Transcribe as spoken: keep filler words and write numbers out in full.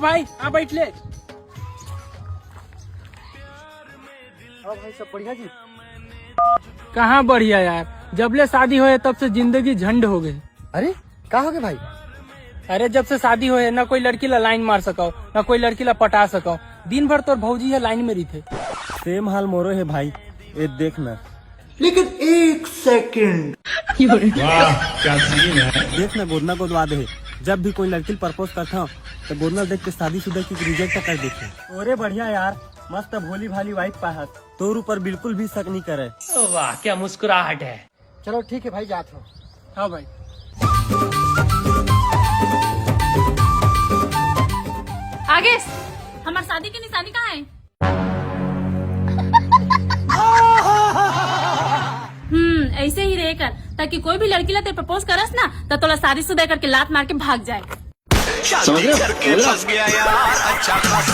भाई, आ बैठ ले। और भाई, सब बढ़िया जी? कहाँ बढ़िया यार, जब ले शादी होए तब से जिंदगी झंड हो गई। अरे, का हो गए भाई? अरे, जब से शादी होए, ना कोई लड़की ला लाइन मार सको, ना कोई लड़की ला पटा सको। दिन भर तोर भौजी है लाइन में रहिथे। सेम हाल मोरो है भाई, ये देख ना। लेकिन एक सेकंड। वाह, क्या सीन है। देख ना, गोदना गोदवा दे। जब भी कोई लड़की प्रपोज करता हूँ, तो गोदना देख के शादीशुदा की रिजेक्ट कर देते। अरे बढ़िया यार, मस्त भोली भाली वाइफ पाहत, तोर ऊपर बिल्कुल भी शक नहीं करे। वाह, क्या मुस्कुराहट है। चलो ठीक है भाई, जात हो। हाँ भाई। आगे, हमार शादी की निशानी कहाँ है? हम्म, ऐसे ही रहे कर, ताकि कोई भी लड़की ला ते प्रपोज करस ना, तो तोला शादीशुदा करके लात मार के भाग जाए। समझ रहे हो? समझ रहे हो?